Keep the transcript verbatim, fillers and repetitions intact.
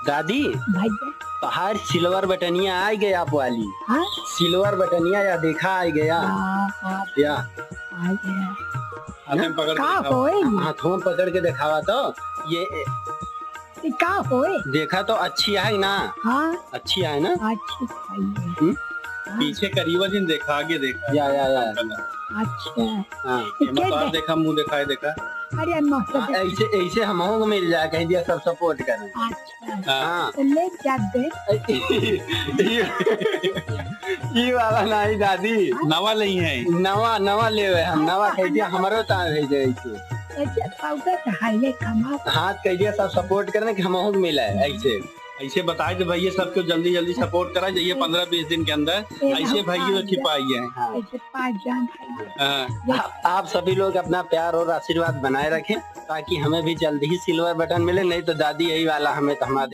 दादी, भैया। तोहार सिल्वर बटनिया आ गया आप वाली। हाँ? सिल्वर बटनिया या देखा आ गया। हाँ, हाँ। या। आ गया। हाथ में पकड़ के का दिखाओ। होए? हाथों में पकड़ के दिखावा तो। ये, ये का होए? देखा तो अच्छी है ना? हाँ। अच्छी है ना? अच्छी है। हम्म? हाँ। पीछे करीबा जिन देखा, आगे देखा। या, या, या। अच्छा। हाँ। ये ये मत के और दे- देखा, मुंह दिखाए देखा। अरे, अम्मा, हाँ, ऐसे, ऐसे हमहू को मिल जाए, कह दिया सब support करें। अच्छा। हाँ। तो ले जा दे। ई, ई वाला नहीं दादी। नवा लेई है। नवा, नवा लेवे हम, नवा हाँ, कह दिया, नवा। हमरो तार है जे ऐसे। ऐसे पाउडर तो है, ये कमाल। हाँ, कह दिया सब support करें कि हमहू को मिला है, ऐसे। ऐसे बताए तो भैया सबको जल्दी जल्दी support करा जाइए, पन्द्रह बीस दिन के अंदर ए, ऐसे हम भैया पाँच छिपाई है। हाँ। ऐसे पाँच जान है। हाँ। जब आप, आप सभी लोग अपना प्यार और आशीर्वाद बनाए रखें, ताकि हमें भी जल्द ही सिल्वर बटन मिले, नहीं तो दादी यही वाला हमें थमा दे।